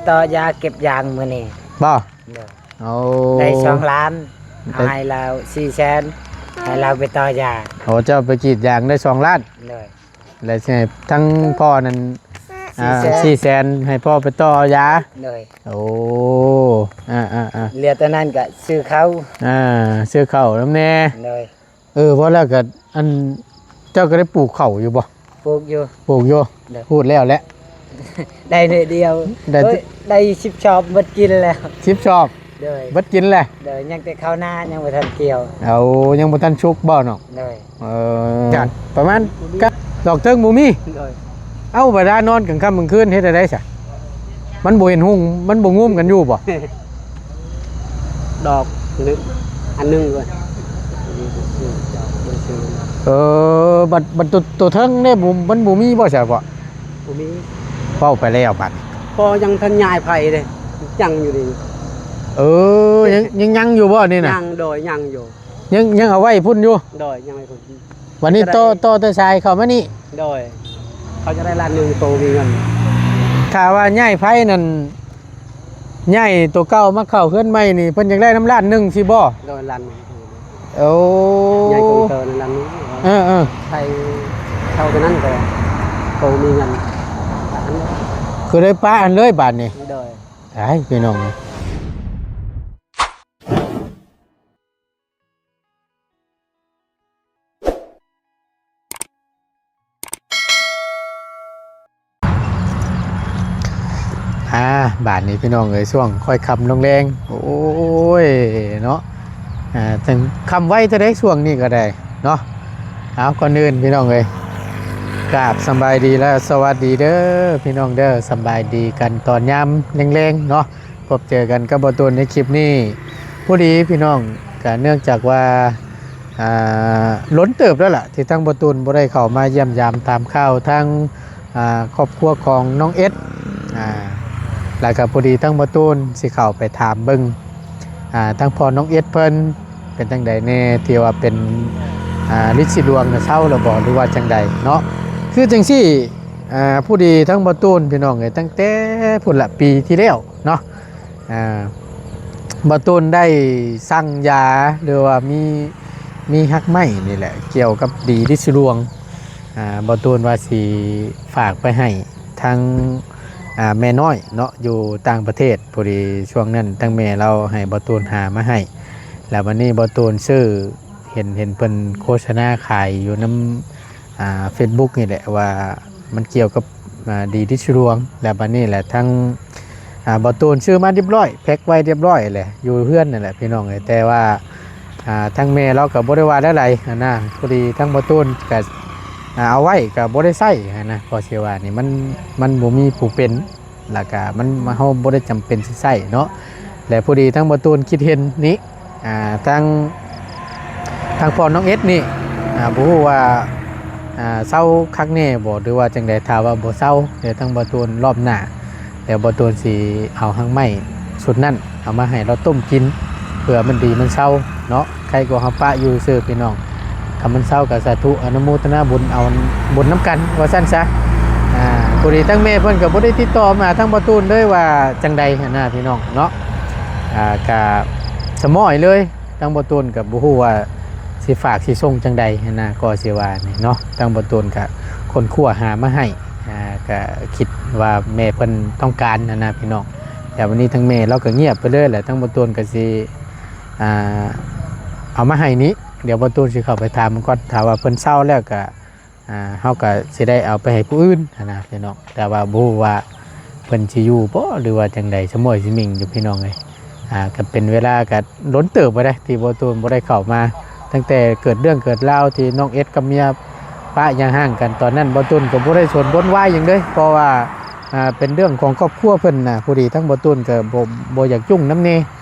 ຕໍ່ຢາເກັບຢາງມື້ນີ້ ບໍ່? ໂດຍ ໂອ້ ໄດ້ສອງລ້ານ ໄດ້ ເອົາໃຫ້ລາວສີ່ແສນ ໃຫ້ລາວໄປຕໍ່ຢາງ. ໂອ້ ເຈົ້າໄປກຣີດຢາງໄດ້ສອງລ້ານ? ໂດຍ ແລ້ວຊິໃຫ້ທັງພໍ່ນັ້ນ ສີ່ແສນ ອ່າ ສີ່ແສນ ໃຫ້ພໍ່ໄປຕໍ່ຢາ. ໂດຍ ໂອ້ ອ່າໆໆ ເຫຼືອແຕ່ນັ້ນກໍຊື້ເຂົ້າ ອ່າ ຊື້ເຂົ້ານຳແດ່. ໂດຍ ເອີ ເວົ້າແລ້ວກໍ ອັນ ເຈົ້າກໍໄດ້ປູກເຂົ້າຢູ່ບໍ່? ປູກຢູ່ ປູກຢູ່. ໂດຍ ປູກແລ້ວແຫຼະ ໄດ້ໜ້ອຍດຽວ ໄດ້ ເອີຍ ໄດ້ສິບຊອບ ເບິດກິນແລ້ວ ສິບຊອບ. ໂດຍ ເບິດກິນແຫຼະ. ໂດຍ ຍັງແຕ່ເຂົ້ານາ ຍັງບໍ່ທັນກ່ຽວ. ເອົາ ຍັງບໍ່ທັນສຸກບໍ່ນ້ອງ? ໂດຍ ເອີ ປະມານກັບດອກເທິງບໍ່ມີ. ໂດຍ ເອົ້າ ເວລານອນກາງຄ່ຳກາງຄືນເຮັດແນວໃດຊະ? ມັນບໍ່ເຫັນຮຸ່ງ ມັນບໍ່ງຸມກັນຢູ່ບໍ່? ດອກໜຶ່ງ ອັນໜຶ່ງເວີຍ. ເອີ ບັດ ບັດໂຕ ໂຕເທິງເດ້ ບໍ່ ມັນບໍ່ມີບໍ່ຊະ? ບໍ່ ບໍ່ມີ. ເວົ້າໄປແລ້ວບັດ ພໍຍັງທັນຍ້າຍໄຜເດ້ ຍັງຢູ່ນີ້. ເອີ ຍັງ ຍັງ ຍັງຢູ່ບໍ່ນີ້ນະ? ຍັງ ໂດຍ ຍັງຢູ່. ຍັງ ຍັງເອົາໄວ້ພຸ້ນຢູ່? ໂດຍ ຍັງໄວ້ພຸ້ນ. ບັດນີ້ຕໍ່ ຕໍ່ແຕ່ຊາຍເຂົ້າມານີ້? ໂດຍ ເຂົາຈະໄດ້ລ້ານໜຶ່ງ ໂຕມີເງິນ. ຖ້າວ່າຍ້າຍໄຜນັ້ນ ຍ້າຍໂຕເກົ່າມາເຂົ້າເຮືອນໃໝ່ນີ້ ເພິ່ນຢາກໄດ້ນຳລ້ານໜຶ່ງຊີ້ບໍ່? ໂດຍ ລ້ານໜຶ່ງ. ໂອ້ ຍ້າຍໂຕເກົ່ານັ້ນລ້ານໜຶ່ງ. ເອີໆ ໃສ່ເທົ່ານັ້ນກໍໂຕມີເງິນ. ຄືໄດ້ປະຫັ້ນເລີຍບາດນີ້. ໂດຍ ອ້າຍ ພີ່ນ້ອງ. ອ່າ ບາດນີ້ພີ່ນ້ອງເອີຍ ຊ່ວງຄ່ອຍຄ່ຳລົງແລງ ໂອ້ຍ ເນາະ ອ່າ ຈັ່ງຄ່ຳໄວແທ້ໃດ ຊ່ວງນີ້ກໍໄດ້ເນາະ. ເອົາ ກ່ອນອື່ນພີ່ນ້ອງເອີຍ ກາບສຳບາຍດີ ແລະ ສະຫວັດດີເດີພີ່ນ້ອງເດີ ສຳບາຍດີກັນຕອນຍາມແລງໆເນາະ. ພົບເຈີກັນກັບບ່າວຕູນໃນຄລິບນີ້ ພໍດີພີ່ນ້ອງ ກະເນື່ອງຈາກວ່າ ອ່າ ດົນເຕີບແລ້ວລະ ທີ່ທາງບ່າວຕູນບໍ່ໄດ້ເຂົ້າມາຢ້ຽມຢາມຖາມຂ່າວທາງ ອ່າ ຄອບຄົວຂອງນ້ອງເອັດ ອ່າ ແລ້ວກະພໍດີທາງບ່າວຕູນຊິເຂົ້າໄປຖາມເບິ່ງ ອ່າ ທາງພໍ່ນ້ອງເອັດເພິ່ນ ເປັນຈັ່ງໃດແດ່ ທີ່ວ່າເປັນ ອ່າ ລິດສີດວງນະ ເຊົາແລ້ວບໍ່ ຫຼືວ່າຈັ່ງໃດເນາະ? ຄືຈັ່ງຊີ້ ອ່າ ພໍດີທາງບ່າວຕູນ ພີ່ນ້ອງເອີຍ ຕັ້ງແຕ່ພຸ້ນລະ ປີທີ່ແລ້ວເນາະ ອ່າ ບ່າວຕູນໄດ້ສັ່ງຢາ ຫຼືວ່າມີ ມີຮາກໄມ້ນີ້ແຫຼະ ກ່ຽວກັບດີລິດສີດວງ ອ່າ ບ່າວຕູນວ່າຊິຝາກໄປໃຫ້ທາງ ອ່າ ແມ່ນ້ອຍເນາະ ຢູ່ຕ່າງປະເທດ. ພໍດີຊ່ວງນັ້ນທາງແມ່ລາວໃຫ້ບ່າວຕູນຫາມາໃຫ້ ແລ້ວບັດນີ້ບ່າວຕູນຊື້ ເຫັນ ເຫັນເພິ່ນໂຄສະນາຂາຍຢູ່ນຳ ອ່າ ເຟສບຸກນີ້ແຫຼະ ວ່າມັນກ່ຽວກັບ ອ່າ ດີລິດສີດວງ ແລ້ວບັດນີ້ແຫຼະ ທັງ ອ່າ ບ່າວຕູນຊື້ມາຮຽບຮ້ອຍ ແພັກໄວ້ຮຽບຮ້ອຍແຫຼະ ຢູ່ເຮືອນນັ້ນແຫຼະ ພີ່ນ້ອງເອີຍ. ແຕ່ວ່າ ອ່າ ທາງແມ່ລາວກໍບໍ່ໄດ້ວ່າແນວໃດຫັ້ນນະ ພໍດີທາງບ່າວຕູນກໍ ອ່າ ເອົາໄວ້ກໍບໍ່ໄດ້ໃຊ້ຫັ້ນນະ ກໍຊິວ່ານີ້ ມັນ ມັນບໍ່ມີຜູ້ເປັນ ແລ້ວກະມັນ ເຮົາບໍ່ໄດ້ຈຳເປັນຊິໃຊ້ເນາະ ແລະ ພໍດີທາງບ່າວຕູນຄິດເຫັນນີ້ ອ່າ ທາງ ທາງພໍ່ນ້ອງເອັດນີ້ ອ່າ ບໍ່ຮູ້ວ່າ ອ່າ ເຊົາຄັກແນ່ບໍ່ ຫຼືວ່າຈັ່ງໃດ? ຖ້າວ່າບໍ່ເຊົາ ດຽວທາງບ່າວຕູນ ລອບໜ້າ ດຽວບ່າວຕູນຊິເອົາຮາກໄມ້ຊຸດນັ້ນ ເອົາມາໃຫ້ລາວຕົ້ມກິນ ເພື່ອມັນດີມັນເຊົາເນາະ. ໃຄກວ່າເຮົາປະຢູ່ຊື່ພີ່ນ້ອງ ຄັນມັນເຊົາກໍສາທຸ ອະນຸໂມທະນາບຸນເອົາບຸນນຳກັນວ່າຊັ້ນຊະ. ອ່າ ພໍດີທາງແມ່ເພິ່ນກໍບໍ່ໄດ້ຕິດຕໍ່ມາຫາທາງບ່າວຕູນເລີຍວ່າຈັ່ງໃດຫັ້ນນະພີ່ນ້ອງເນາະ. ອ່າ ກະສະໝ້ອຍເລີຍ ທາງບ່າວຕູນກໍບໍ່ຮູ້ວ່າຊິຝາກຊິສົ່ງຈັ່ງໃດຫັ້ນນະ ກໍຊິວ່ານີ້ເນາະ. ທາງບ່າວຕູນກໍຄົ້ນຄວ້າຫາມາໃຫ້ ອ່າ ກໍຄິດວ່າແມ່ເພິ່ນຕ້ອງການຫັ້ນນະພີ່ນ້ອງ. ແຕ່ວັນນີ້ທາງແມ່ລາວກໍງຽບໄປເລີຍແຫຼະ ທາງບ່າວຕູນກໍຊິ ອ່າ ເອົາມາໃຫ້ນີ້ ດຽວບ່າວຕູນຊິເຂົ້າໄປຖາມເພິ່ນກ່ອນ ຖ້າວ່າເພິ່ນເຊົາແລ້ວກະ ອ່າ ເຮົາກະຊິໄດ້ເອົາໄປໃຫ້ຜູ້ອື່ນຫັ້ນນະພີ່ນ້ອງ. ແຕ່ວ່າບໍ່ຮູ້ວ່າເພິ່ນຊິຢູ່ບໍ່ ຫຼືວ່າຈັ່ງໃດ ສະໝ້ອຍສະໝິ່ງຢູ່ພີ່ນ້ອງເອີຍ. ອ່າ ກະເປັນເວລາກະດົນເຕີບແລ້ວເດ້ ທີ່ບ່າວຕູນບໍ່ໄດ້ເຂົ້າມາ ຕັ້ງແຕ່ເກີດເລື່ອງເກີດລາວທີ່ນ້ອງເອັດກັບເມຍປະຢ່າຮ້າງກັນ ຕອນນັ້ນບ່າວຕູນກະບໍ່ໄດ້ສົນວົນວາຍຫຍັງເລີຍ ເພາະວ່າ ອ່າ ເປັນເລື່ອງຂອງຄອບຄົວເພິ່ນນະ ພໍດີທາງບ່າວຕູນກະບໍ່ ບໍ່ຢາກຫຍຸ້ງນຳແດ່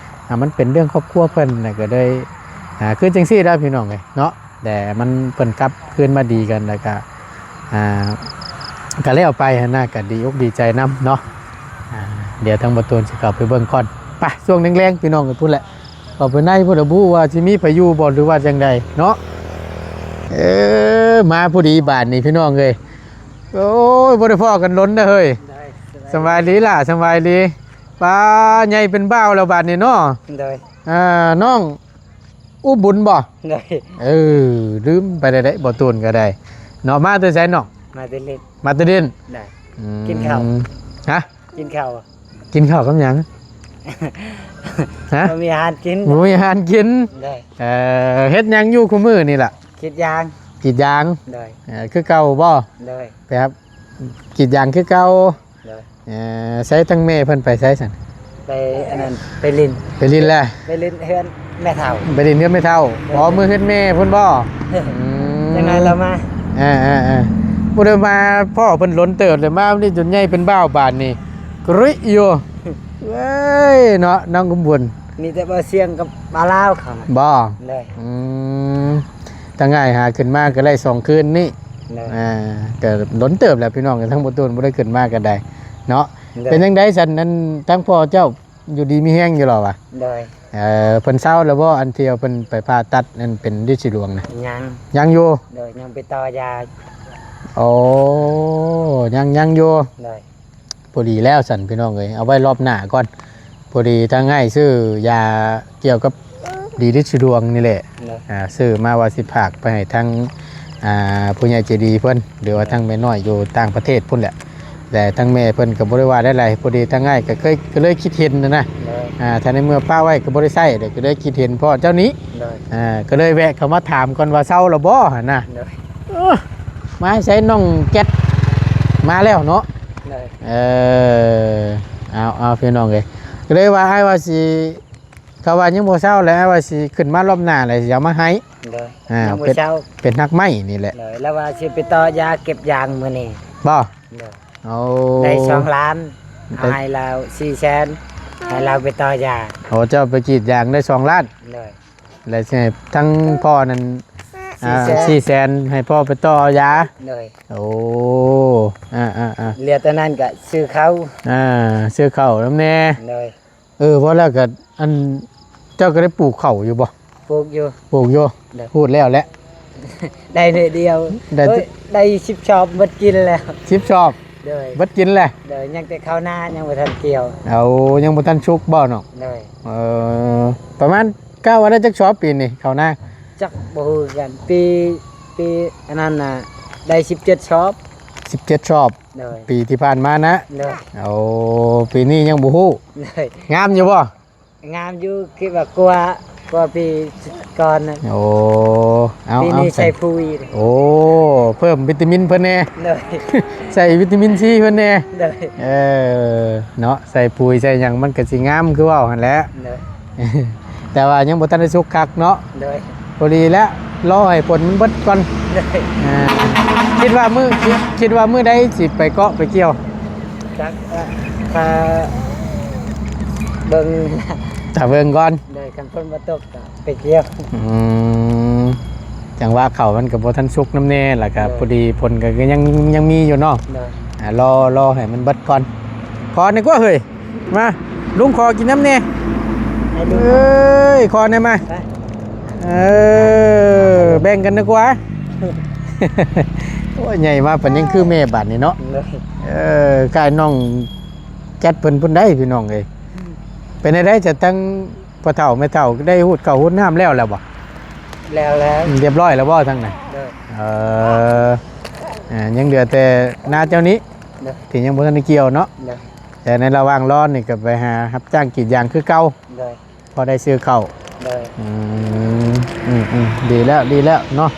ອ່າ ມັນເປັນເລື່ອງຄອບຄົວເພິ່ນນະ ກະເລີຍ ອ່າ ຄືຈັ່ງຊີ້ລະພີ່ນ້ອງເອີຍເນາະ. ແຕ່ມັນ ເພິ່ນກັບຄືນມາດີກັນ ແລ້ວກະ ອ່າ ກະແລ້ວໄປຫັ້ນນະ ກະດີອົກດີໃຈນຳເນາະ. ອ່າ ດຽວທາງບ່າວຕູນຊິເຂົ້າໄປເບິ່ງກ່ອນ ໄປ ຊ່ວງແລງໆ ພີ່ນ້ອງເອີຍ ພຸ້ນແຫຼະ ເຂົ້າໄປໃນພຸ້ນລະ ບໍ່ຮູ້ວ່າຊິມີໃຜຢູ່ບໍ່ ຫຼືວ່າຈັ່ງໃດເນາະ. ເອີ ມາພໍດີບາດນີ້ພີ່ນ້ອງເອີຍ ໂອ້ຍ ບໍ່ໄດ້ພໍ້ກັນດົນເດີເຮີ້ຍ. ສະບາຍດີຫຼ້າ ສະບາຍດີ. ປາໃຫຍ່ເປັນບ່າວແລ້ວບາດນີ້ເນາະ. ໂດຍ ອ່າ ນ້ອງອຸບຸນບໍ່? ໂດຍ ເອີ ລືມໄປໄດ້ເດ້ ບໍ່ຕູນກໍໄດ້ເນາະ. ມາແຕ່ໃສນ້ອງ? ມາແຕ່ຫຼິ້ນ. ມາແຕ່ຫຼິ້ນ. ໂດຍ ອືມ ກິນເຂົ້າ. ຮະ? ກິນເຂົ້າ. ກິນເຂົ້າກັບຫຍັງ? ຮະ? ບໍ່ມີອາຫານກິນ. ບໍ່ມີອາຫານກິນ. ໂດຍ ເອີ ເຮັດຫຍັງຢູ່ຄູ່ມື້ນີ້ລະ? ກຣີດຢາງ. ກຣີດຢາງ. ໂດຍ ເອີ ຄືເກົ່າບໍ່? ໂດຍ ແບບກຣີດຢາງຄືເກົ່າ. ໂດຍ ເອີ ໃສ ທາງແມ່ເພິ່ນໄປໃສຊັ້ນ? ໄປອັນນັ້ນ ໄປຫຼິ້ນ. ໄປຫຼິ້ນແລ້ວ? ໄປຫຼິ້ນເຮືອນແມ່ເຖົ້າ. ໄປຫຼິ້ນເຮືອນແມ່ເຖົ້າ. ໂດຍ ອໍ ມື້ເຮືອນແມ່ພຸ້ນບໍ່? ອືມ ຈັ່ງໃດລາວມາ. ເອີໆໆ ບໍ່ໄດ້ມາພໍ້ເພິ່ນດົນເຕີບແລ້ວ ມານີ້ຈົນໃຫຍ່ເປັນບ່າວບາດນີ້ ກຣິຢູ່. ເອີຍ ເນາະ ນ້ອງອຸມບຸນ. ມີແຕ່ບ່າວຊຽງກັບບ່າວລາວເຂົານະ. ບໍ່? ໂດຍ ອືມ ທາງອ້າຍຫາຂຶ້ນມາກໍໄດ້ສອງຄືນນີ້. ໂດຍ ອ່າ ກໍດົນເຕີບແລ້ວພີ່ນ້ອງ ທາງບໍ່ຕູນບໍ່ໄດ້ຂຶ້ນມາກໍໄດ້ເນາະ. ໂດຍ ເປັນຈັ່ງໃດຊັ້ນ ອັນ ທາງພໍ່ເຈົ້າຢູ່ດີມີແຮງຢູ່ລະວະ? ໂດຍ ເອີ ເພິ່ນເຊົາແລ້ວບໍ່ ອັນທີ່ວ່າເພິ່ນໄປຜ່າຕັດ ອັນເປັນລິດສີດວງນະ? ຍັງ. ຍັງຢູ່? ໂດຍ ຍັງໄປຕໍ່ຢາ. ໂອ້ ຍັງ ຍັງຢູ່. ໂດຍ ພໍດີແລ້ວຊັ້ນພີ່ນ້ອງເອີຍ ເອົາໄວ້ລອບໜ້າກ່ອນ. ພໍດີທາງອ້າຍຊື້ຢາກ່ຽວກັບລີລິດສີດວງນີ້ແຫຼະ. ໂດຍ ອ່າ ຊື້ມາວ່າຊິຝາກໄປໃຫ້ທາງ ອ່າ ຜູ້ໃຫຍ່ໃຈດີເພິ່ນ ຫຼືວ່າ ໂດຍ ທາງແມ່ນ້ອຍຢູ່ຕ່າງປະເທດພຸ້ນແຫຼະ. ແລະທາງແມ່ເພິ່ນກໍບໍ່ໄດ້ວ່າໃດໆ ພໍດີທາງອ້າຍກໍເຄີຍ ກໍເລີຍຄິດເຫັນນະນະ. ໂດຍ ອ່າ ຖ້າໃນເມື່ອປະໄວ້ກໍບໍ່ໄດ້ໃຊ້ເດ້ ກໍເລີຍຄິດເຫັນພໍ່ເຈົ້ານີ້. ໂດຍ ອ່າ ກໍເລີຍແວະເຂົ້າມາຖາມກ່ອນວ່າເຊົາແລ້ວບໍ່ຫັ້ນນະ. ໂດຍ ເອີ ມາໃສ່ນ້ອງແກັດມາແລ້ວເນາະ. ໂດຍ ເອີ ເອົາ ເອົາ ພີ່ນ້ອງເອີຍ ກໍເລີຍວ່າອ້າຍວ່າຊິ ເຂົາວ່າຍັງບໍ່ເຊົາແຫຼະ ອ້າຍວ່າຊິຂຶ້ນມາລອບໜ້າແຫຼະ ຊິເອົາມາໃຫ້. ໂດຍ ອ່າ ຍັງບໍ່ເຊົາ ເປັນ ເປັນຮາກໄມ້ນີ້ແຫຼະ. ໂດຍ ລາວວ່າຊິໄປຕໍ່ຢາເກັບຢາງມື້ນີ້. ບໍ່? ໂດຍ ໂອ້ ໄດ້ສອງລ້ານ ໄດ້ ໃຫ້ລາວສີ່ແສນ ໃຫ້ລາວໄປຕໍ່ຢາ. ໂອ້ ເຈົ້າໄປກຣີດຢາງໄດ້ສອງລ້ານ. ໂດຍ ແລ້ວຊິໃຫ້ທັງພໍ່ນັ້ນ ສີ່ແສນ ອ່າ ສີ່ແສນ ໃຫ້ພໍ່ໄປຕໍ່ຢາ. ໂດຍ ໂອ້ ອ່າໆໆ ເຫຼືອແຕ່ນັ້ນກໍຊື້ເຂົ້າ ອ່າ ຊື້ເຂົ້ານຳແດ່. ໂດຍ ເອີ ເວົ້າແລ້ວກໍ ອັນ ເຈົ້າກໍໄດ້ປູກເຂົ້າຢູ່ບໍ່? ປູກຢູ່ ປູກຢູ່. ໂດຍ ປູກແລ້ວແຫຼະ ໄດ້ໜ້ອຍດຽວ ໄດ້ ໂອ້ຍ ໄດ້ສິບຊອບ ໝົດກິນແລ້ວ. ສິບຊອບ? ໂດຍ ເບິດກິນແຫຼະ. ໂດຍ ຍັງແຕ່ເຂົ້ານາ ຍັງບໍ່ທັນກ່ຽວ. ເອົາ ຍັງບໍ່ທັນສຸກບໍ່ນ້ອງ? ໂດຍ ເອີ ປະມານ ກະວ່າໄດ້ຈັກຊອບປີນີ້ເຂົ້ານາ? ຈັກບໍ່ຮູ້ຄືກັນ ປີ ປີອັນນັ້ນນະ ໄດ້ສິບເຈັດຊອບ. ສິບເຈັດຊອບ. ໂດຍ ປີທີ່ຜ່ານມານະ. ໂດຍ ໂອ້ ປີນີ້ຍັງບໍ່ຮູ້. ໂດຍ ງາມຢູ່ບໍ່? ງາມຢູ່ ຄິດວ່າກວ່າ ກວ່າປີກ່ອນນະ. ໂອ້ ເອົາ ປີນີ້ ເອົາ ໃສ່ ໃສ່ປຸຍ. ໂອ້ ເພີ່ມວິຕາມິນເພິ່ນແດ່. ໂດຍ ໃສ່ວິຕາມິນຊີເພິ່ນແດ່. ໂດຍ ເອີ ເນາະ ໃສ່ປຸຍໃສ່ຫຍັງມັນກໍຊິງາມຄືເວົ້າຫັ້ນແຫຼະ. ໂດຍ ແຕ່ວ່າຍັງບໍ່ທັນໄດ້ສຸກຄັກເນາະ. ໂດຍ ພໍດີແລ້ວ ລໍໃຫ້ຝົນມັນເບິດກ່ອນ. ໂດຍ ອ່າ ຄິດວ່າມື້ ຄິດ ຄິດວ່າມື້ໃດຊິໄປເກາະໄປກ່ຽວ? ຈັກ ເອີ ຖ້າເບິ່ງ ຖ້າເບິ່ງກ່ອນ. ໂດຍ ຄັນຝົນບໍ່ຕົກກໍໄປກ່ຽວ. ອືມ ຈັງຫວະເຂົ້າມັນກໍບໍ່ທັນສຸກນຳແດ່ ແລ້ວກໍ ໂດຍ ພໍດີຝົນກໍ ກໍຍັງ ຍັງມີຢູ່ເນາະ. ໂດຍ ອ່າ ລໍ ລໍໃຫ້ມັນເບິດກ່ອນ. ພໍນີ້ກວ່າເຮີ້ຍ ມາ ລຸງຂໍກິນນຳແດ່. ໃຫ້ລຸງ ເອີຍ ຂໍແດ່ມາ. ໄປ ເອີ ແບ່ງກັນດີກວ່າ. ໂອ້ຍ ໃຫຍ່ມາປານນີ້ຄືແມ່ບາດນີ້ເນາະ. ໂດຍ ເອີ ຄ້າຍນ້ອງແກັດເພິ່ນພຸ້ນໃດ໋ ພີ່ນ້ອງເອີຍ. ເປັນໃດ ຈະທັງພໍ່ເຖົ້າແມ່ເຖົ້າໄດ້ຮູດເຂົ້າຮູດນ້ຳແລ້ວ ແລ້ວບໍ່? ແລ້ວແລ້ວ ອືມ ຮຽບຮ້ອຍແລ້ວບໍ່ທາງນັ້ນ? ໂດຍ ເອີ ອ່າ ຍັງເຫຼືອແຕ່ນາເຈົ້ານີ້ ໂດຍ ທີ່ຍັງບໍ່ທັນໄດ້ກ່ຽວເນາະ. ໂດຍ ແຕ່ໃນລະຫວ່າງລໍນີ້ກໍໄປຫາຮັບຈ້າງກຣີດຢາງຄືເກົ່າ. ໂດຍ ພໍໄດ້ຊື້ເຂົ້າ. ໂດຍ ອືມ ອືມໆ ດີແລ້ວ ດີແລ້ວເນາະ.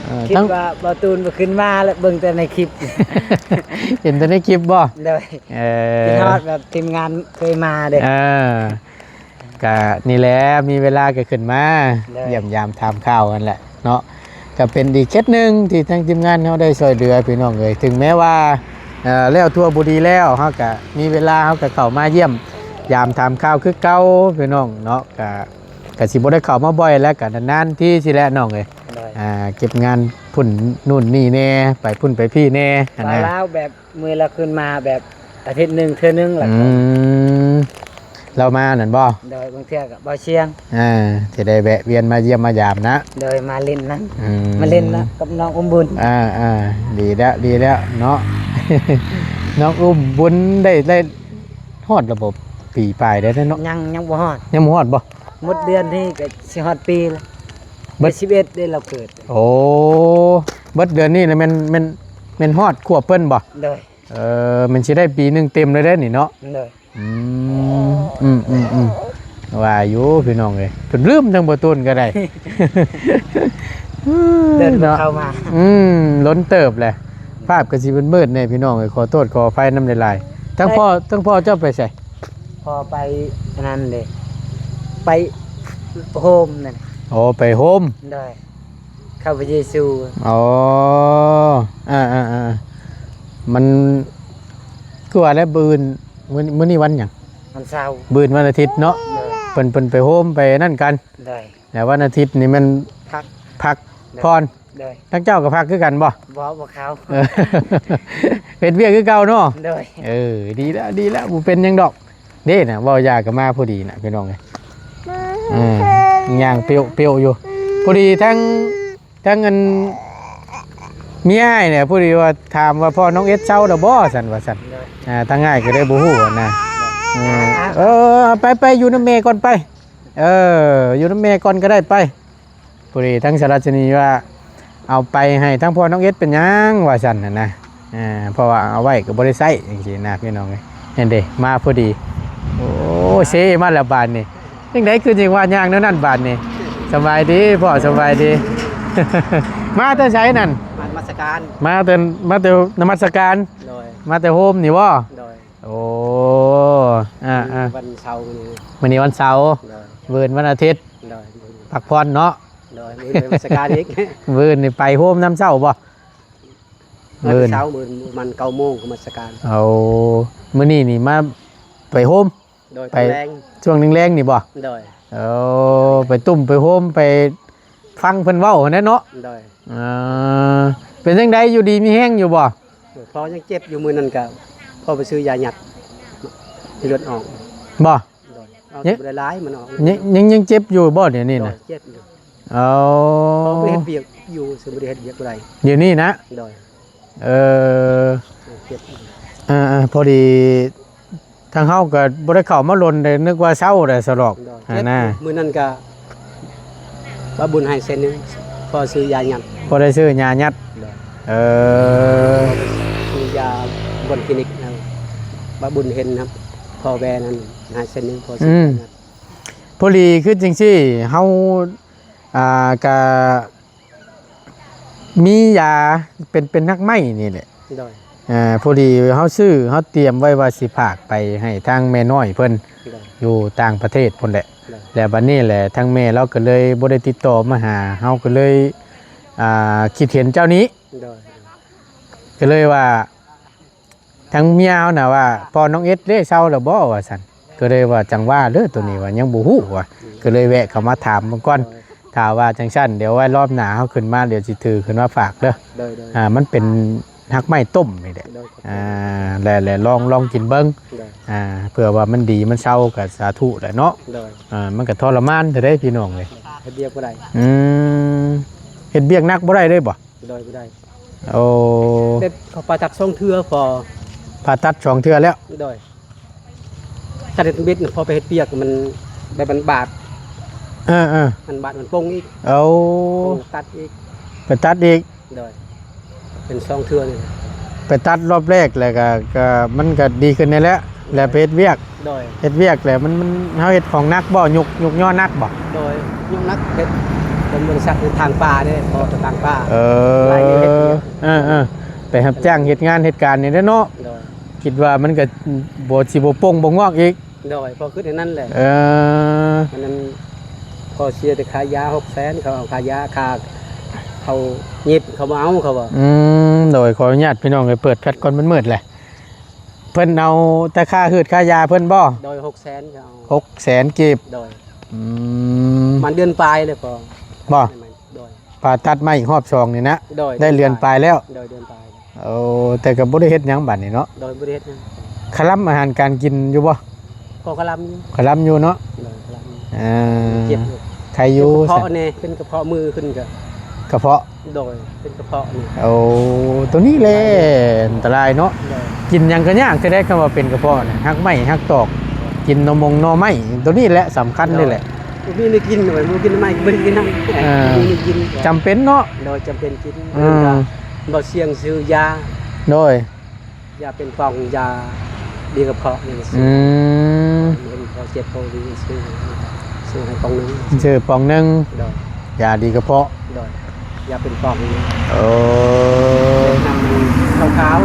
ເອີ ຄິດວ່າບ່າວຕູນບໍ່ຂຶ້ນມາແລ້ວ ເບິ່ງແຕ່ໃນຄລິບ ເຫັນແຕ່ໃນຄລິບບໍ່? ໂດຍ ເອີ ຄິດຮອດແບບທີມງານເຄີຍມາເດ້. ເອີ ກະນີ້ແຫຼະ ມີເວລາກໍຂຶ້ນມາ ໂດຍ ຢ້ຽມຢາມຖາມຂ່າວຫັ້ນແຫຼະເນາະ. ກໍເປັນອີກເຂດໜຶ່ງທີ່ທາງທີມງານເຮົາໄດ້ຊ່ວຍເຫຼືອພີ່ນ້ອງເອີຍ ເຖິງແມ້ວ່າ ເອີ ແລ້ວທົ່ວບໍ່ດີແລ້ວ ເຮົາກະມີເວລາ ເຮົາກະເຂົ້າມາຢ້ຽມຢາມຖາມຂ່າວຄືເກົ່າພີ່ນ້ອງເນາະ. ກະ ກະຊິບໍ່ໄດ້ເຂົ້າມາບ່ອຍແລ້ວ ກະນານໆທີຊີ້ແຫຼະນ້ອງເອີຍ. ໂດຍ ອ່າ ເກັບງານພຸ້ນນູ່ນນີ້ແດ່ ໄປພຸ້ນໄປພີ້ແດ່ຫັ້ນນະ. ລາວແບບ ມື້ລາວຂຶ້ນມາແບບອາທິດໜຶ່ງເທື່ອໜຶ່ງລະ. ອືມ ລາວມານັ້ນບໍ່? ໂດຍ ບາງເທື່ອກໍບໍ່ຊຽງ ອ່າ ຊິໄດ້ແວະວຽນມາຢ້ຽມມາຢາມນະ. ໂດຍ ມາຫຼິ້ນນຳ ອືມ ມາຫຼິ້ນນຳກັບນ້ອງອຸ້ມບຸນ. ອ່າໆ ດີແລ້ວ ດີແລ້ວເນາະ. ນ້ອງອຸ້ມບຸນໄດ້ ໄດ້ຮອດລະບໍ່? ປີປາຍແລ້ວເນາະ. ຍັງ ຍັງບໍ່ຮອດ ຍັງບໍ່ຮອດບໍ່? ໝົດເດືອນນີ້ກໍຊິຮອດປີແລ້ວ. ເບິດ ເດືອນສິບເອັດເດ້ລາວເກີດ. ໂອ້ ເບິດເດືອນນີ້ນະແມ່ນ ແມ່ນ ແມ່ນຮອດຂວບເພິ່ນບໍ່? ໂດຍ. ເອີ ແມ່ນຊິໄດ້ປີໜຶ່ງເຕັມເລີຍເດ້ນີ້ເນາະ. ໂດຍ. ອືມ ອືມໆໆ ວ່າຢູ່ພີ່ນ້ອງເອີຍ ຈົນລືມທັງບໍ່ຕູນກໍໄດ້. ເດີນເນາະ ເຂົ້າມາ ອືມ ດົນເຕີບແຫຼະ. ພາບກໍຊິມືດໆແດ່ພີ່ນ້ອງເອີຍ ຂໍໂທດຂໍອະໄພນຳຫຼາຍໆ. ທັງພໍ່ ທັງພໍ່ເຈົ້າໄປໃສ? ພໍ່ໄປອັນນັ້ນເດ້ ໄປໂຮມນັ້ນ. ອໍ ໄປໂຮມ. ໂດຍ. ຂ້າພະເຢຊູ. ອໍ ອາໆໆ ມັນຄືວ່າແລ້ວ ມື້ອື່ນ ມື້ ມື້ນີ້ວັນຫຍັງ? ວັນເສົາ. ມື້ອື່ນວັນອາທິດເນາະ. ໂດຍ. ເພິ່ນ ເພິ່ນໄປໂຮມໄປນັ້ນກັນ. ໂດຍ. ແລ້ວວັນອາທິດນີ້ແມ່ນພັກ ພັກ ໂດຍ ຜ່ອນ. ໂດຍ. ທາງເຈົ້າກໍພັກຄືກັນບໍ່? ບໍ່ ບໍ່ເຂົ້າ. ເອີ ເຮັດວຽກຄືເກົ່າເນາະ. ໂດຍ. ເອີ ດີແລ້ວ ດີແລ້ວ ບໍ່ເປັນຫຍັງດອກ. ເດ້ນະ ເວົ້າຢາກໍມາພໍດີນະພີ່ນ້ອງເອີຍ. ເອີ ຍ່າງເປ້ວໆຢູ່ ພໍດີທັງ ທັງອັນເມຍອ້າຍນີ້ ພໍດີວ່າຖາມວ່າພໍ່ນ້ອງເອັດເຊົາແລ້ວບໍ່ ຊັ້ນວ່າຊັ້ນ. ໂດຍ. ອ່າ ທາງອ້າຍກໍເລີຍບໍ່ຮູ້ນະ. ໂດຍ. ເອີ ເອີ ໄປໆ ຢູ່ນຳແມ່ກ່ອນໄປ. ເອີ ຢູ່ນຳແມ່ກ່ອນກໍໄດ້ໄປ. ພໍດີທາງສະລັດຊະນີວ່າ ເອົາໄປໃຫ້ທາງພໍ່ນ້ອງເອັດເປັນຫຍັງວ່າຊັ້ນຫັ້ນນະ. ອ່າ ເພາະວ່າເອົາໄວ້ກໍບໍ່ໄດ້ໃຊ້ຈັ່ງຊີ້ນະພີ່ນ້ອງເອີຍ. ເຫັນເດ້ ມາພໍດີ. ໂອ້ ເຊມາແລ້ວບາດນີ້. ຈັ່ງໃດຄືຈັ່ງວ່າຍ່າງແນວນັ້ນບາດນີ້? ສະບາຍດີພໍ່ ສະບາຍດີ. ມາແຕ່ໃສນັ້ນ? ມານະມັດສະການ. ມາແຕ່ ມາແຕ່ນະມັດສະການ. ໂດຍ. ມາແຕ່ໂຮມນີ້ບໍ່? ໂດຍ. ໂອ້ ອ່າໆ ວັນເສົາມື້ນີ້ ມື້ນີ້ວັນເສົາ. ໂດຍ. ມື້ອື່ນວັນອາທິດ. ໂດຍ. ພັກຜ່ອນເນາະ. ໂດຍ. ມື້ອື່ນໄປນະມັດສະການອີກ. ມື້ອື່ນນີ້ໄປໂຮມນຳເຊົ້າບໍ່? ມື້ອື່ນ ເຊົ້າ ມື້ອື່ນປະມານເກົ້າໂມງນະມັດສະການ. ໂອ້ ມື້ນີ້ນີ້ມາໄປໂຮມ. ໂດຍ. ໄປຊ່ວງແລງໆນີ້ບໍ່? ໂດຍ. ໂອ້ ໄປຕຸ້ມໄປໂຮມໄປຟັງເພິ່ນເວົ້າຫັ້ນແຫຼະເນາະ. ໂດຍ. ອ່າ ເປັນຈັ່ງໃດ ຢູ່ດີມີແຮງຢູ່ບໍ່? ພໍ່ຍັງເຈັບຢູ່ ມື້ນັ້ນກະພໍ່ໄປຊື້ຢາຍັດໃຫ້ເລືອດອອກ. ບໍ່? ໂດຍ. ເອົາ ຍັງ ບໍ່ໄດ້ຫຼາຍ ມັນອອກ. ຍັງ ຍັງ ຍັງເຈັບຢູ່ບໍ່ດຽວນີ້ນະ? ໂດຍ ເຈັບຢູ່. ອໍ ພໍ່ໄປເຮັດວຽກຢູ່ ຊິບໍ່ໄດ້ເຮັດວຽກບໍ່ໄດ້ ດຽວນີ້ນະ. ໂດຍ. ເອີ ເຈັບຢູ່. ອ່າໆ ພໍດີ ທາງເຮົາກໍບໍ່ໄດ້ເຂົ້າມາດົນເດ້ ນຶກວ່າເຊົາແລ້ວສະດອກ. ໂດຍ. ຫັ້ນນະ ເຈັບຢູ່ ມື້ນັ້ນກະປ້າບຸນໃຫ້ເສັ້ນໜຶ່ງ ພໍຊື້ຢາຍັດ. ພໍໄດ້ຊື້ຢາຍັດ. ໂດຍ. ເອີ ຊື້ຢາບ່ອນຄລີນິກນະ ປ້າບຸນເຫັນນະ ພໍ່ແວ່ນັ້ນໃຫ້ເສັ້ນໜຶ່ງ ພໍຊື້ ອືມ ຢາຍັດ. ພໍດີຄືຈັ່ງຊີ້ ເຮົາ ອ່າ ກະ ມີຢາເປັນ ເປັນຮາກໄມ້ນີ້ແຫຼະ. ໂດຍ. ອ່າ ພໍດີເຮົາຊື້ ເຮົາຕຽມໄວ້ວ່າຊິຝາກໄປໃຫ້ທາງແມ່ນ້ອຍເພິ່ນ. ໂດຍ. ຢູ່ຕ່າງປະເທດພຸ້ນແຫຼະ. ໂດຍ. ແລ້ວບັດນີ້ແຫຼະ ທາງແມ່ລາວກໍເລີຍບໍ່ໄດ້ຕິດຕໍ່ມາຫາ ເຮົາກໍເລີຍ ອ່າ ຄິດເຫັນເຈົ້ານີ້. ໂດຍ. ກໍເລີຍວ່າ ທາງເມຍເຮົານະວ່າ ພໍ່ນ້ອງເອັດເດ້ເຊົາແລ້ວບໍ່ ວ່າຊັ້ນ. ກໍເລີຍວ່າ ຈັ່ງວ່າເດີ ໂຕນີ້ວ່າຍັງບໍ່ຮູ້ວ່າ. ອືມ. ກໍເລີຍແວະເຂົ້າມາຖາມເບິ່ງກ່ອນ. ໂດຍ. ຖ້າວ່າຈັ່ງຊັ້ນ ດຽວໄວ້ລອບໜ້າເຮົາຂຶ້ນມາ ດຽວຊິຖືຂຶ້ນມາຝາກເດີ. ໂດຍໆ. ອ່າ ມັນເປັນຮາກໄມ້ຕົ້ມນີ້ແຫຼະ. ໂດຍ. ອ່າ ແລະ ແລະລອງ ລອງກິນເບິ່ງ. ໂດຍ. ອ່າ ເພື່ອວ່າມັນດີມັນເຊົາກໍສາທຸແຫຼະເນາະ. ໂດຍ. ອ່າ ມັນກໍທໍລະມານແທ້ເດ້ ພີ່ນ້ອງເອີຍ. ເຮັດວຽກບໍ່ໄດ້. ອືມ ເຮັດວຽກໜັກບໍ່ໄດ້ເລີຍບໍ່? ໂດຍ ບໍ່ໄດ້. ໂອ້ ເຮັດ ເຂົາຜ່າຕັດສອງເທື່ອພໍ. ຜ່າຕັດສອງເທື່ອແລ້ວ. ໂດຍ. ຕັດເຮັດເບັດ ພໍໄປເຮັດວຽກມັນແບບມັນບາດ. ເອີໆ ມັນບາດ ມັນປົງອີກ. ໂອ້ ປົງຕັດອີກ. ໄປຕັດອີກ. ໂດຍ. ເປັນສອງເທື່ອນີ້. ໄປຕັດລອບແລກແລ້ວກໍ ກໍມັນກໍດີຂຶ້ນແດ່ແຫຼະ. ແລ້ວໄປເຮັດວຽກ. ໂດຍ. ເຮັດວຽກແລ້ວມັນ ມັນ ເຮົາເຮັດຂອງໜັກບໍ່? ຍົກ ຍົກຍໍ້ໜັກບໍ່? ໂດຍ. ຍົກໜັກ ເຮັດເປັນບໍລິສັດທາງປ່າເດ້ ພໍທາງປ່າ. ເອີ ເອີໆ ໄປຮັບຈ້າງເຮັດງານເຮັດການນີ້ແຫຼະເນາະ. ໂດຍ. ຄິດວ່າມັນກໍບໍ່ ຊິບໍ່ປົງບໍ່ງອກອີກ. ໂດຍ. ພໍຄິດແນວນັ້ນແຫຼະ. ເອີ ອັນນັ້ນ ພໍເສຍແຕ່ຄ່າຢາຫົກແສນ ເຂົາເອົາຄ່າຢາ ຄ່າເຂົາຫຍິບ ເຂົາບໍ່ເອົາ ເຂົາວ່າ. ອືມ ໂດຍ. ຂໍອະນຸຍາດພີ່ນ້ອງເອີຍ ເປີດແຟດກ່ອນ ມັນມືດແຫຼະ. ເພິ່ນເອົາແຕ່ຄ່າຫືດຄ່າຢາເພິ່ນບໍ່? ໂດຍ. ຫົກແສນເຂົາເອົາ. ຫົກແສນກີບ. ໂດຍ. ອືມ ປະມານເດືອນປາຍເລີຍພໍ. ບໍ່? ໂດຍ. ຜ່າຕັດມາອີກຮອບສອງນີ້ນະ. ໂດຍ. ໄດ້ເດືອນປາຍແລ້ວ. ໂດຍ ເດືອນປາຍ. ໂອ້ ແຕ່ກໍບໍ່ໄດ້ເຮັດຫຍັງບາດນີ້ເນາະ. ໂດຍ. ບໍ່ໄດ້ເຮັດຫຍັງ. ຄະລຳອາຫານການກິນຢູ່ບໍ່? ກໍຄະລຳຢູ່. ຄະລຳຢູ່ເນາະ. ໂດຍ ຄະລຳຢູ່. ອ່າ ເຈັບຢູ່. ໄຄຢູ່. ເປັນກະເພາະແດ່ ເປັນກະເພາະ ມື້ຂຶ້ນກະ ກະເພາະ. ໂດຍ. ເປັນກະເພາະນີ້. ໂອ້ ໂຕນີ້ແຫຼະອັນຕະລາຍເນາະ. ໂດຍ. ກິນຫຍັງກໍຍາກແທ້ ຄຳວ່າເປັນກະເພາະນະ ຮາກໄມ້ຮາກຕອກ. ກິນໜໍ່ມົງໜໍ່ໄມ້ ໂຕນີ້ແຫຼະສຳຄັນ ໂດຍ ນີ້ແຫຼະ ບໍ່ມີແນວກິນ ບໍ່ກິນໜໍ່ໄມ້ ບໍ່ໄດ້ກິນນຳ ເອີ ບໍ່ມີແນວກິນ ຈຳເປັນເນາະ ໂດຍ ຈຳເປັນກິນ ເອີ ແລ້ວກໍບໍ່ສ່ຽງຊື້ຢາ ໂດຍ ຢາເປັນປ່ອງ ຢາດີກະເພາະຫຍັງຊີ້ ອືມ ເຫັນເຂົາເຈັບເຂົາດີ ຊື້ ຊື້ໃຫ້ປ່ອງໜຶ່ງ ຊື້ປ່ອງໜຶ່ງ ໂດຍ ຢາດີກະເພາະ ໂດຍ ຢາເປັນປ່ອງນີ້ ໂອ້ ເປັນນ້ຳຂາວ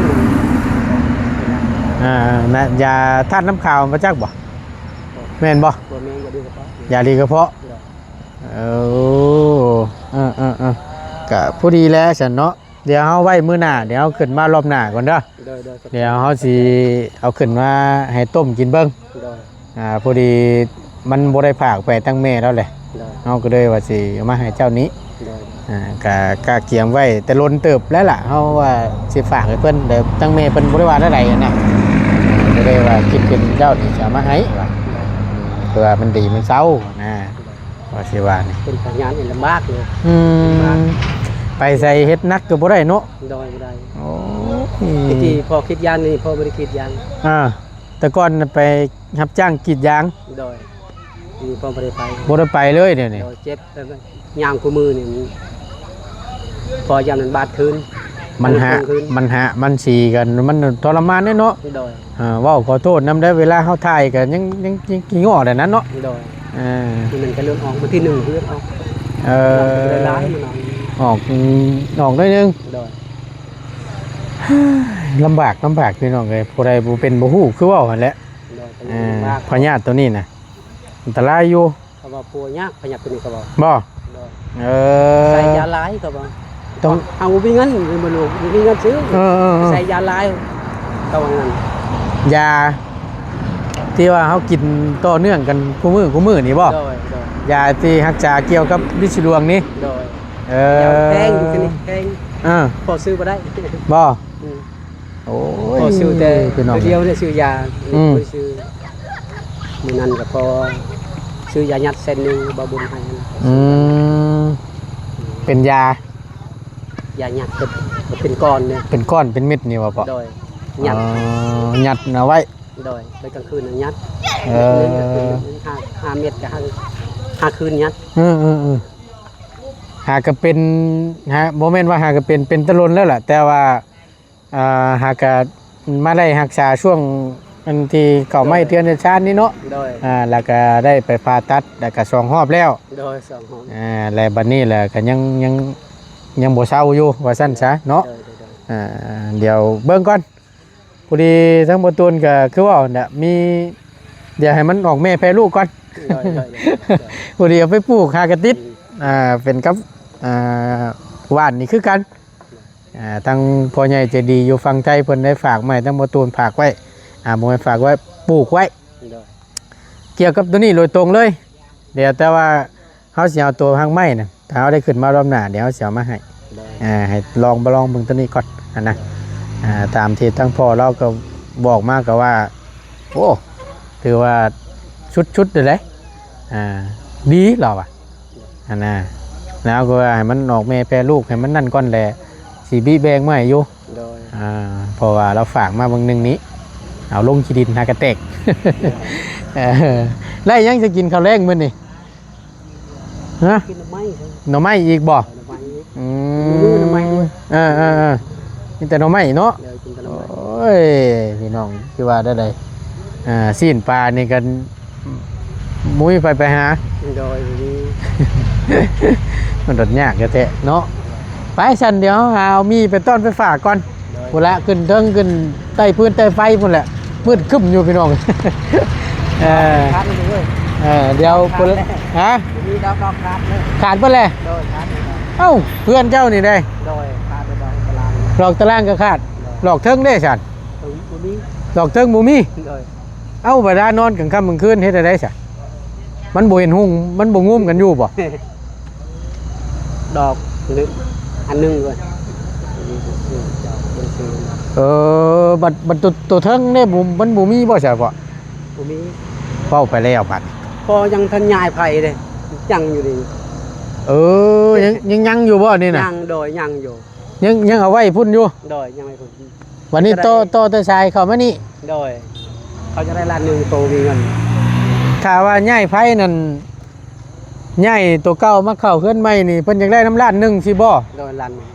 ໆ ອ່າ ນະ ຢາທາດນ້ຳຂາວ ບໍ່ຈັກບໍ່? ບໍ່ ແມ່ນບໍ່? ບໍ່ແມ່ນ ຢາດີກະເພາະ ຢາດີກະເພາະ ໂດຍ ເອີ ເອີໆໆ ກະພໍດີແລ້ວຊັ້ນເນາະ ດຽວເຮົາໄວ້ມື້ໜ້າ ດຽວເຮົາຂຶ້ນມາລອບໜ້າກ່ອນເດີ ໂດຍໆ ດຽວເຮົາຊິເອົາຂຶ້ນມາໃຫ້ຕົ້ມກິນເບິ່ງ ໂດຍ ອ່າ ພໍດີມັນບໍ່ໄດ້ຝາກໄປທາງແມ່ລາວແຫຼະ ໂດຍ ເຮົາກໍເລີຍວ່າຊິເອົາມາໃຫ້ເຈົ້ານີ້ ໂດຍ ອ່າ ກະ ກະກຽມໄວ້ແຕ່ດົນເຕີບແລ້ວລະ ເຮົາວ່າຊິຝາກໃຫ້ເພິ່ນ ແຕ່ທາງແມ່ເພິ່ນບໍ່ໄດ້ວ່າແນວໃດຫັ້ນນະ ກໍເລີຍວ່າຄິດເຫັນເຈົ້ານີ້ຊິເອົາມາໃຫ້ວ່າ ເພື່ອມັນດີມັນເຊົານະ ວ່າຊິວ່ານີ້ ເປັນພະຍາດນີ້ລຳບາກເລີຍ ອືມ ໄປໃສເຮັດໜັກກໍບໍ່ໄດ້ເນາະ ໂດຍ ບໍ່ໄດ້ ໂອ້ຍ ແຕ່ກີ້ພໍ່ກຣີດຢາງນີ້ ພໍ່ບໍ່ໄດ້ກຣີດຢາງ ອ່າ ແຕ່ກ່ອນໄປຮັບຈ້າງກຣີດຢາງ ໂດຍ ນີ້ພໍ່ບໍ່ໄດ້ໄປ ບໍ່ໄດ້ໄປເລີຍດຽວນີ້ ໂດຍ ເຈັບ ຍ່າງຄູ່ມື້ນີ້ ພໍຢ້ານມັນບາດຄືນ ມັນຫະ ມັນຫະ ມັນສີກັນ ມັນທໍລະມານເດ້ເນາະ ໂດຍ ອ່າ ເວົ້າຂໍໂທດນຳເດີ ເວລາເຮົາຖ່າຍກໍຍັງ ຍັງ ຍັງຂີ້ງໍ້ໄດ້ນັ້ນເນາະ ໂດຍ ອ່າ ມັນກໍເລືອດອອກ ມື້ທີໜຶ່ງເລືອດອອກ ເອີ ອອກ ອອກໜ້ອຍໜຶ່ງ ໂດຍ ລຳບາກ ລຳບາກ ພີ່ນ້ອງເອີຍ ຜູ້ໃດບໍ່ເປັນບໍ່ຮູ້ ຄືເວົ້າຫັ້ນແຫຼະ ໂດຍ ເອີ ລຳບາກ ພະຍາດໂຕນີ້ນະ ອັນຕະລາຍຢູ່ ເຂົາວ່າປົວຍາກ ພະຍາດໂຕນີ້ເຂົາເວົ້າ ບໍ່? ໂດຍ ເອີ ໃສ່ຢາຫຼາຍເຂົາວ່າ ຕ້ອງ ເຮົາບໍ່ມີເງິນ ບໍ່ຮູ້ ບໍ່ມີເງິນຊື້ ເອີໆໆ ໃສ່ຢາຫຼາຍ ເຂົາວ່ານັ້ນ ຢາທີ່ວ່າເຮົາກິນຕໍ່ເນື່ອງກັນຄູ່ມື້ ຄູ່ມື້ນີ້ບໍ່? ໂດຍ ໂດຍ ຢາທີ່ຮັກສາກ່ຽວກັບລິດສີດວງນີ້ ໂດຍ ເອີ ຢາແພງຢູ່ທີ່ນີ້ ແພງ ອ່າ ພໍຊື້ບໍ່ໄດ້ ບໍ່? ອືມ ໂອ້ຍ ພໍຊື້ແຕ່ ພີ່ນ້ອງ ດຽວໄດ້ຊື້ຢາ ອືມ ໄດ້ຊື້ ມື້ນັ້ນກໍພໍຊື້ຢາຍັດເສັ້ນໜຶ່ງ ບໍ່ບຸນໃຫ້ ອືມ ເປັນຢາ ຢາຍັດ ກໍເປັນກ້ອນເດ້ ເປັນກ້ອນເປັນເມັດນີ້ບໍ່ພໍ່? ໂດຍ ຍັດ ອໍ ຍັດເອົາໄວ້ ໂດຍ ໄປກາງຄືນຍັດ ເອີ ເມັດໜຶ່ງກໍຄືຫ້າ ຫ້າເມັດກໍຫ້າ ຫ້າຄືນຍັດ ເອີໆໆ ຫາກະເປັນ ຫາ ບໍ່ແມ່ນວ່າຫາກະເປັນ ເປັນແຕ່ດົນແລ້ວລະ ແຕ່ວ່າ ອ່າ ຫາກະມາໄດ້ຮັກສາຊ່ວງອັນທີ່ເຂົ້າໄມ້ເຮືອນຊານນີ້ເນາະ ໂດຍ ອ່າ ແລ້ວກະໄດ້ໄປຜ່າຕັດ ແລ້ວກະສອງຮອບແລ້ວ ໂດຍ ສອງຮອບ ອ່າ ແລະບັດນີ້ແຫຼະກະຍັງ ຍັງ ຍັງບໍ່ເຊົາຢູ່ວ່າຊັ້ນຊະເນາະ ໂດຍ ໂດຍ ອ່າ ດຽວເບິ່ງກ່ອນ ພໍດີທາງບໍ່ຕູນກະຄືເວົ້າຫັ້ນແຫຼະ ມີ ດຽວໃຫ້ມັນອອກແມ່ແຜ່ລູກກ່ອນ ໂດຍ ໂດຍ ໂດຍ ພໍດີເອົາໄປປູກຫາກະຕິດ ອືມ ອ່າ ເປັນກັບ ອ່າ ຫວ່ານນີ້ຄືກັນ ອ່າ ທາງພໍ່ໃຫຍ່ໃຈດີຢູ່ຝັ່ງໄທເພິ່ນໄດ້ຝາກມາໃຫ້ທາງບໍ່ຕູນ ຝາກໄວ້ ອ່າ ບໍ່ແມ່ນຝາກໄວ້ ປູກໄວ້ ໂດຍ ກ່ຽວກັບໂຕນີ້ໂດຍຕົງເລີຍ ດຽວແຕ່ວ່າເຮົາຊິເອົາໂຕຮາກໄມ້ນະ ຖ້າເຮົາໄດ້ຂຶ້ນມາລອບໜ້າ ດຽວເຮົາຊິເອົາມາໃຫ້ ໂດຍ ອ່າ ໃຫ້ລອງ ລອງເບິ່ງໂຕນີ້ກ່ອນຫັ້ນນະ ໂດຍ ອ່າ ຕາມທີ່ທາງພໍ່ລາວກໍບອກມາກໍວ່າ ໂອ້ ຖືວ່າສຸດໆເລີຍເດ້ ອ່າ ດີລາວວ່າ ຫັ້ນນະ ແລ້ວກໍວ່າໃຫ້ມັນອອກແມ່ແຜ່ລູກໃຫ້ມັນນັ້ນກ່ອນແຫຼະ ຊິບິແບ່ງມາໃຫ້ຢູ່ ໂດຍ ອ່າ ເພາະວ່າລາວຝາກມາເບິ່ງໜຶ່ງນີ້ ເອົາລົງຂີ້ດິນຫາກະແຕກ ເອີ ໄດ້ຫຍັງຈະກິນເຂົ້າແລງມື້ນີ້? ຮະ? ກິນໜໍ່ໄມ້ ໜໍ່ໄມ້ອີກບໍ່? ໜໍ່ໄມ້ອີກ ອືມ ມື້ໜໍ່ໄມ້ດ້ວຍ ເອີໆໆ ມີແຕ່ໜໍ່ໄມ້ເນາະ ໂດຍ ກິນແຕ່ໜໍ່ໄມ້ ໂອ້ຍ ພີ່ນ້ອງ ຄືວ່າໄດ້ໃດ ອ່າ ຊີ້ນປານີ້ກັນ ບໍ່ມີໃຜໄປຫາ ໂດຍ ບໍ່ມີ ມັນໂດດຍາກແທ້ໆເນາະ ໄປຊັ້ນ ດຽວຫາເອົາໝີ່ໄປຕ້ອນໄປຝາກກ່ອນ ໂດຍ ພຸ້ນລະ ຂຶ້ນເທິງ ຂຶ້ນໃຕ້ພື້ນໃຕ້ໄຟພຸ້ນແຫຼະ ມືດຄຶ້ມຢູ່ພີ່ນ້ອງ ເອີ ຂາດແລ້ວເວີຍ ເອີ ດຽວ ຂາດແລ້ວ ພຸ້ນລະ ຮະ ມີດອກ ດອກຂາດເລີຍ ຂາດເບິດແລ້ວ ໂດຍ ຂາດເບິດແລ້ວ ເອົ້າ ເພື່ອນເຈົ້ານີ້ເດ້ ໂດຍ ຂາດເບິດດອກຕາລາງ ດອກຕາລາງກໍຂາດ ໂດຍ ດອກເທິງເດ້ຊັ້ນ ເທິງບໍ່ມີ ດອກເທິງບໍ່ມີ ໂດຍ ເອົ້າ ເວລານອນກາງຄ່ຳກາງຄືນເຮັດແນວໃດຊະ? ມັນບໍ່ເຫັນຮຸ່ງ ມັນບໍ່ງຸມກັນຢູ່ບໍ່? ດອກໜຶ່ງ ອັນໜຶ່ງເວີຍ ເອີ ບັດ ບັດໂຕ ໂຕເທິງເດ້ ບໍ່ ມັນບໍ່ມີບໍ່ຊະພໍ່? ບໍ່ມີ ເວົ້າໄປແລ້ວບັດ ພໍ່ຍັງທັນຍ້າຍໃຜເດ້ ຍັງຢູ່ນີ້ ເອີ ຍັງ ຍັງ ຍັງຢູ່ບໍ່ນີ້ນະ? ຍັງ ໂດຍ ຍັງຢູ່ ຍັງ ຍັງເອົາໄວ້ພຸ້ນຢູ່ ໂດຍ ຍັງໄວ້ພຸ້ນ ບັດນີ້ຕໍ່ ຕໍ່ແຕ່ສາຍເຂົ້າມານີ້ ໂດຍ ເຂົາຈະໄດ້ລ້ານໜຶ່ງ ໂຕມີເງິນ ຖ້າວ່າຍ້າຍໄຟນັ້ນ ຍ້າຍໂຕເກົ່າມາເຂົ້າເຮືອນໃໝ່ນີ້ ເພິ່ນຢາກໄດ້ນຳລ້ານໜຶ່ງຊີ້ບໍ່? ໂດຍ ລ້ານໜຶ່ງ.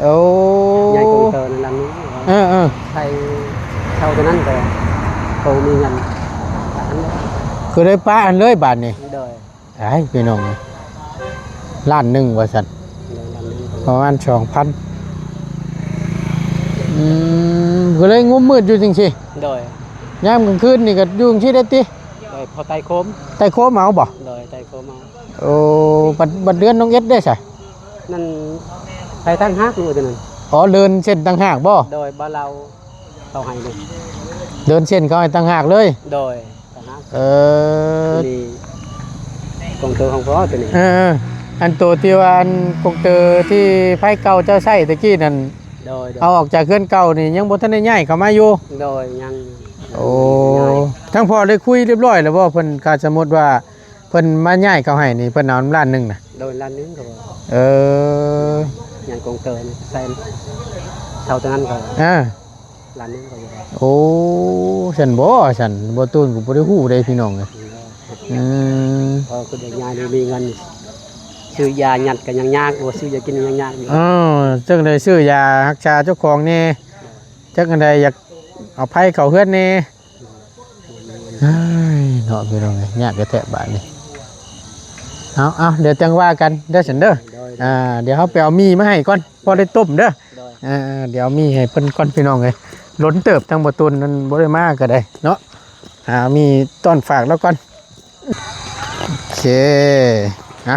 ໂອ້ ຍ້າຍກົງເຕີນັ້ນລ້ານໜຶ່ງ. ເອີໆ ໃສ່ເຊົ່າຕົວນັ້ນກໍ ກໍມີເງິນ ຄືໄດ້ປະຫັ້ນເລີຍບາດນີ້. ໂດຍ. ອ້າຍ ພີ່ນ້ອງເອີຍ ລ້ານໜຶ່ງວ່າຊັ້ນ ໂດຍ ລ້ານໜຶ່ງ ປະມານສອງພັນ. ອືມ ກໍເລີຍງຸ້ມມືດຢູ່ຈັ່ງຊີ້. ໂດຍ. ຍາມກາງຄືນນີ້ກໍຢູ່ຈັ່ງຊີ້ໄດ້ຕິ? ໂດຍ ພໍໄຕ່ໂຄມ ໄຕ່ໂຄມເອົາບໍ່? ໂດຍ ໄຕ່ໂຄມເອົາ. ໂອ້ ບັດ ບັດເຮືອນນ້ອງເອັດເດ້ຊະ? ນັ້ນໄປຕ່າງຫາກຢູ່ຕົວນັ້ນ. ອໍ ເດີນເສັ້ນຕ່າງຫາກບໍ່? ໂດຍ ບໍ່ເຮົາ ເຂົາໃຫ້ເດ້ ເດີນເສັ້ນເຂົາໃຫ້ຕ່າງຫາກເລີຍ. ໂດຍ ຕ່າງຫາກ. ເອີ ນີ້ກົງເຕີຂອງພໍ່ຕົວນີ້. ເອີໆ ອັນໂຕທີ່ວ່າ ອັນກົງເຕີທີ່ໄຟເກົ່າເຈົ້າໃຊ້ຕະກີ້ນັ້ນ. ໂດຍໆ. ເອົາອອກຈາກເຮືອນເກົ່ານີ້ ຍັງບໍ່ທັນໄດ້ຍ້າຍເຂົ້າມາຢູ່? ໂດຍ ຍັງ. ໂອ້ ທາງພໍ່ໄດ້ຄຸຍຮຽບຮ້ອຍແລ້ວບໍ່? ເພິ່ນ ຖ້າສົມມຸດວ່າເພິ່ນມາຍ້າຍເຂົ້າໃຫ້ນີ້ ເພິ່ນເອົານຳລ້ານໜຶ່ງນະ? ໂດຍ ລ້ານໜຶ່ງເຂົາວ່າ. ເອີ ຍັງກົງເຕີນີ້ ໃສ່ເທົ່າຕົວນັ້ນເຂົາວ່າ. ເອີ ລ້ານໜຶ່ງກໍຢູ່. ໂອ້ ຊັ້ນບໍ່? ຊັ້ນບໍ່ຕູນກໍບໍ່ໄດ້ຮູ້ເດ້ພີ່ນ້ອງເອີຍ. ອືມ ເພາະຄືເດັກໃຫຍ່ນີ້ມີເງິນຊື້ຢາຍັດກໍຍັງຍາກ ໂອ້ ຊື້ຢາກິນຍັງຍາກຢູ່. ເອີ ຈັ່ງໄດ້ຊື້ຢາຮັກສາເຈົ້າຂອງແດ່ ຈັກອັນໃດ ຢາກເອົາໄຟເຂົ້າເຮືອນແດ່. ເຮີ້ຍ ເນາະ ພີ່ນ້ອງເອີຍ ຍາກແທ້ໆບາດນີ້. ເອົາໆ ດຽວຈັ່ງວ່າກັນເດີຊັ້ນເດີ. ໂດຍໆ. ອ່າ ດຽວເຮົາໄປເອົາໝີ່ມາໃຫ້ກ່ອນ ພໍໄດ້ຕົ້ມເດີ. ໂດຍ. ອ່າ ດຽວເອົາໝີ່ໃຫ້ເພິ່ນກ່ອນພີ່ນ້ອງເອີຍ ດົນເຕີບທາງບໍ່ຕຸນນັ້ນບໍ່ໄດ້ມາກໍໄດ້ເນາະ. ຫາໝີ່ຕ້ອນຝາກລາວກ່ອນ. ໂອເຄ ອ່ະ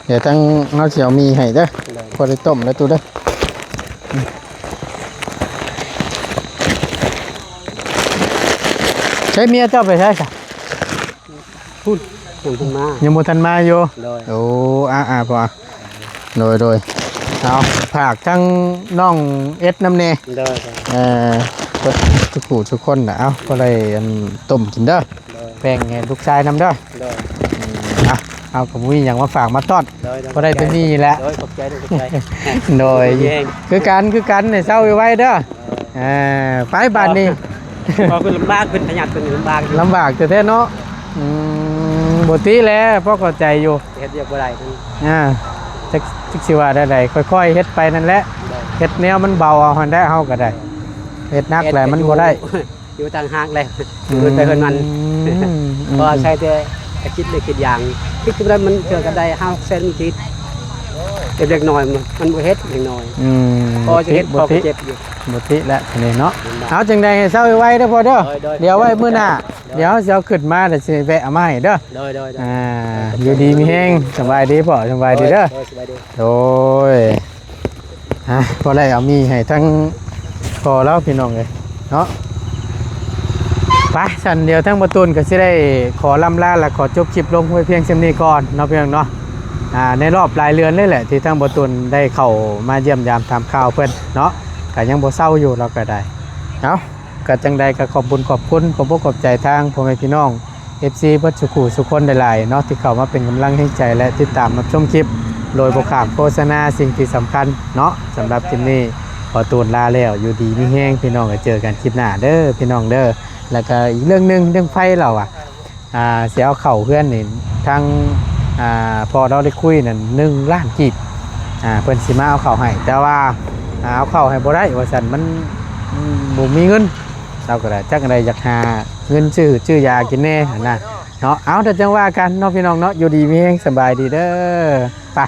ດຽວທາງເຮົາຊິເອົາໝີ່ໃຫ້ເດີ. ໂດຍ. ພໍໄດ້ຕົ້ມແລ້ວຕູ້ເດີ. ໃຊ້ເມຍເຈົ້າໄປໃສຊະ? ພຸ້ນ ຍັງບໍ່ທັນມາ ຍັງບໍ່ທັນມາຢູ່. ໂດຍ. ໂອ້ ອາໆ ພໍ ໂດຍໆ ເອົາ ຝາກທາງນ້ອງເອັດນຳແດ່. ໂດຍໆ. ເອີ ທຸກຜູ້ທຸກຄົນນະ ເອົາ ພໍໄດ້ອັນຕົ້ມກິນເດີ. ໂດຍ. ແບ່ງໃຫ້ລູກຊາຍນຳເດີ. ໂດຍ. ອືມ ອ່ະ ເຮົາກໍບໍ່ມີຫຍັງມາຝາກມາຕ້ອນ. ໂດຍໆ. ພໍໄດ້ເປັນນີ້ແຫຼະ. ໂດຍ ຂອບໃຈເດີ ຂອບໃຈ. ໂດຍ ຢູ່ດີມີແຮງ ຄືກັນ ຄືກັນ ໃຫ້ເຊົາໄວໆເດີ. ເອີ ໄປບາດນີ້ ເພາະເພິ່ນລຳບາກ ເພິ່ນຂະຫຍັນ ເພິ່ນລຳບາກຢູ່ ລຳບາກແທ້ໆເນາະ. ອືມ ບໍ່ຕິແຫຼະ ພໍເຂົ້າໃຈຢູ່ ເຮັດວຽກບໍ່ໄດ້ເພິ່ນ. ອ່າ ຈັກ ຈັກຊິວ່າແນວໃດ ຄ່ອຍໆເຮັດໄປນັ້ນແຫຼະ. ໂດຍ. ເຮັດແນວມັນເບົາເອົາຫັ້ນແຫຼະ ເຮົາກໍໄດ້ ເຮັດໜັກແຫຼະມັນບໍ່ໄດ້ ຢູ່ຕ່າງຫາກແຫຼະ ອືມ ເພິ່ນໄປເພິ່ນມັນ ອືມ ເພາະວ່າໃຊ້ແຕ່ຄິດເລັກຄິດຢ່າງ ຄິດຄືໃດມັນເທື່ອກໍໄດ້ຫ້າຫົກແສນ ມັນຄິດ ເຮັດເລັກນ້ອຍ ມັນ ມັນບໍ່ເຮັດເລັກນ້ອຍ. ອືມ ພໍຈະເຮັດ ບໍ່ຕິ ພໍກໍເຈັບຢູ່ ບໍ່ຕິແຫຼະ ອັນນີ້ເນາະ. ເອົາຈັ່ງໃດໃຫ້ເຊົາໄວໆເດີພໍ່ເດີ. ໂດຍໆ. ດຽວໄວ້ມື້ໜ້າ ໂດຍໆ ດຽວເຮົາຊິເອົາຂຶ້ນມາ ແລ້ວຊິແວະເອົາມາໃຫ້ເດີ. ໂດຍໆໆ. ອ່າ ຢູ່ດີມີແຮງ ສະບາຍດີພໍ່ ສະບາຍດີເດີ. ໂດຍ ສະບາຍດີ. ໂດຍ ອ່ະ ພໍໄດ້ເອົາໝີ່ໃຫ້ທັງພໍ່ລາວພີ່ນ້ອງເອີຍເນາະ. ໄປ ຊັ້ນດຽວທາງບໍ່ຕູນກໍຊິໄດ້ຂໍລ່ຳລາ ແລະ ຂໍຈົບຄລິບລົງໄວ້ພຽງສ່ຳນີ້ກ່ອນເນາະ ພີ່ນ້ອງເນາະ. ອ່າ ໃນລອບຫຼາຍເດືອນເລີຍແຫຼະ ທີ່ທາງບໍ່ຕູນໄດ້ເຂົ້າມາຢ້ຽມຢາມຖາມຂ່າວເພິ່ນເນາະ ກໍຍັງບໍ່ເຊົາຢູ່ ລາວກໍໄດ້. ເອົາ ກໍຈັ່ງໃດກໍຂອບບຸນຂອບຄຸນ ຂອບອົກຂອບໃຈທາງພໍ່ແມ່ພີ່ນ້ອງ ເອັຟຊີ ເບິດສູ່ຄູ່ສູ່ຄົນຫຼາຍໆເນາະ ທີ່ເຂົ້າມາເປັນກຳລັງແຮງໃຈ ແລະ ຕິດຕາມຮັບຊົມຄລິບ ໂດຍບໍ່ຂ້າມໂຄສະນາ. ສິ່ງທີ່ສຳຄັນເນາະ ສຳລັບຄລິບນີ້ ຂໍໂຕລາແລ້ວ ຢູ່ດີມີແຮງພີ່ນ້ອງ ໄວ້ເຈີກັນຄລິບໜ້າເດີພີ່ນ້ອງເດີ. ແລ້ວກໍອີກເລື່ອງໜຶ່ງ ເລື່ອງໄຟລາວອະ ອ່າ ຊິເອົາເຂົ້າເຮືອນນີ້ ທາງ ອ່າ ພໍ່ລາວໄດ້ຄຸຍນັ້ນ ໜຶ່ງລ້ານກີບ ອ່າ ເພິ່ນຊິມາເອົາເຂົ້າໃຫ້ ແຕ່ວ່າ ອ່າ ເອົາເຂົ້າໃຫ້ບໍ່ໄດ້ວ່າຊັ້ນ ມັນ ມັນບໍ່ມີເງິນ. ລາວກໍໄດ້ ຈັກອັນໃດ ຢາກຫາເງິນຊື້ ຊື້ຢາກິນແດ່ຫັ້ນນະເນາະ. ເອົາ ດຽວຈັ່ງວ່າກັນເນາະ ພີ່ນ້ອງເນາະ. ຢູ່ດີມີແຮງ ສະບາຍດີເດີ. ໄປ.